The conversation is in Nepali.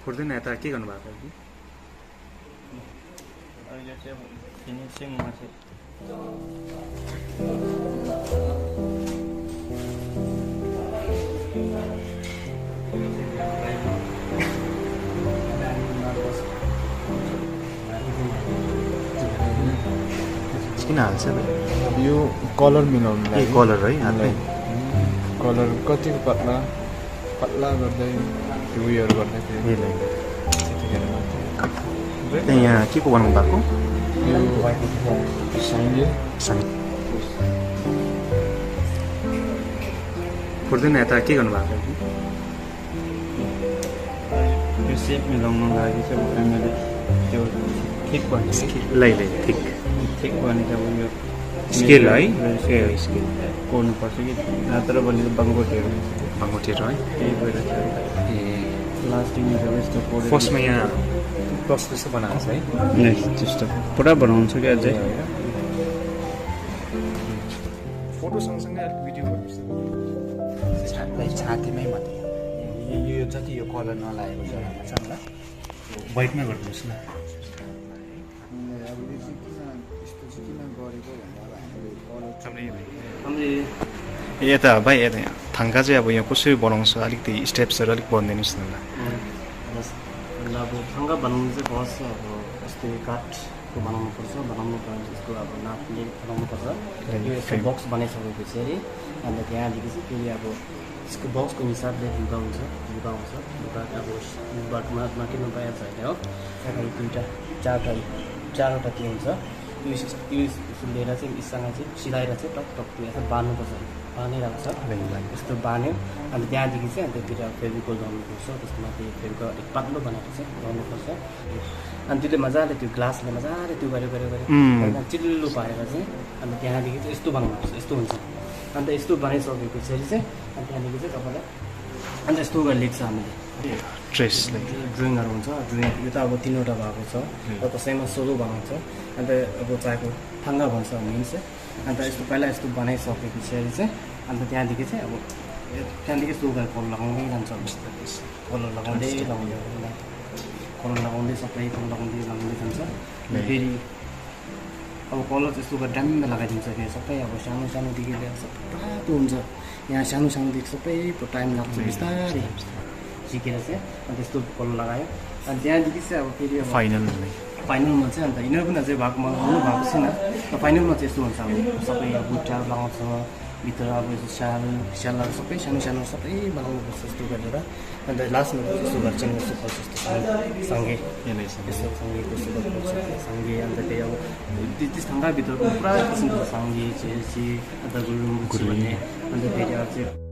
फुट्दैन यता के गर्नु भएको कि अहिले चाहिँ फिनिसिङमा चाहिँ किन हाल्छ यो कलर मिलाउनु ए कलर है हाल्दै कलर कति पतला पतला गर्दै उयोहरू गर्दाखेरि त्यहाँ यहाँ के को बनाउनु भएको यो सँगै फुट्दैन यता के गर्नु भएको कि यो सेप मिलाउनु लागि चाहिँ हामीले त्यो ठिक भन्ने लै ठिक ठिक भने चाहिँ अब यो स्केल है ए स्केल कोर्नुपर्छ कि नत्र भने बाङ्गोटीहरू भङ्गोटेर है त्यही भएर चाहिँ ए लास्टिङहरू यस्तो कोरेर फर्स्टमा यहाँ प्लस जस्तो बनाएको छ है त्यस्तो पुरा बनाउँछ क्या अझै फोटो सँगसँगै भिडियो छातीमै मात्रै यो जति यो कलर नलागेको जग्गामा छ नि वाइटमा गरिदिनुहोस् न यता भाइ यता थाङ्का चाहिँ अब यहाँ कसरी बनाउँछ अलिकति स्टेप्सहरू अलिक भनिदिनुहोस् न अब थङ्गा बनाउनु चाहिँ बस अब यस्तो काठको बनाउनुपर्छ बनाउनु पर्छ त्यसको अब नापले बनाउनुपर्छ यो यस्तो बक्स बनाइसकेपछि अरे अन्त त्यहाँदेखि चाहिँ फेरि अब त्यसको बक्सको हिसाबले लुगा हुन्छ लुगा आउँछ लुगा अब बाटोमा किन्नु पाइहाल्छ होइन हो त्यहाँबाट चारवटा के हुन्छ यो लिएर चाहिँ यससँग चाहिँ सिलाएर चाहिँ टक टक यसो बाँध्नुपर्छ बाँधिरहेको छ यस्तो बाँध्यो अन्त त्यहाँदेखि चाहिँ अन्त फेभिकोल लगाउनुपर्छ त्यसको माथि फेभिकोल अलिक पातलो बनाएको चाहिँ लगाउनुपर्छ अनि त्यसले मजाले त्यो ग्लासले मजाले त्यो गऱ्यो चिल्लो पारेर चाहिँ अन्त त्यहाँदेखि चाहिँ यस्तो बनाउनुपर्छ यस्तो हुन्छ अन्त यस्तो बनाइसकेपछि चाहिँ अनि त्यहाँदेखि चाहिँ तपाईँलाई अन्त यस्तो गरेर लेख्छ हामीले ड्रेसले ड्रइङहरू हुन्छ ड्रइङ यो त अब 3वटा भएको छ र कसैमा सोलो बनाउँछ अन्त अब चाहेको थाङ्गा भन्छ मेन चाहिँ अन्त यस्तो पहिला यस्तो बनाइसकेपछि चाहिँ अन्त त्यहाँदेखि चाहिँ अब त्यहाँदेखि यस्तो गरेर कलर लगाउँदै जान्छ कलर लगाउँदै सबै कलर लगाउँदै जान्छ फेरि अब कलर यस्तो गरेर ड्याम्मै लगाइदिन्छ फेरि सबै अब सानोदेखि लिएर सबै रातो हुन्छ यहाँ सानोदेखि सबै टाइम लाग्छ बिस्तारै सिकेर चाहिँ अन्त यस्तो कलर लगायो अनि त्यहाँदेखि चाहिँ अब फेरि फाइनलमा चाहिँ अन्त यिनीहरू पनि अझै भएको मलाई हुनु भएको छैन र फाइनलमा चाहिँ यस्तो हुन्छ अब सबै अब बुट्टाहरू लगाउँछ भित्र अब यस्तो स्यालहरू सबै सानो सबै बनाउनुपर्छ यस्तो गरेर अन्त लास्टमा यस्तो गर्छ नि यस्तो फल्छ यस्तो सँगै यस्तो सँगैको यस्तो गर्नुपर्छ सँगै अन्त त्यही अब त्यस ढङ्गाभित्रको पुरा किसिमको सँगै चेल्सी अन्त गुरुङ भन्ने अन्त फेरि अब चाहिँ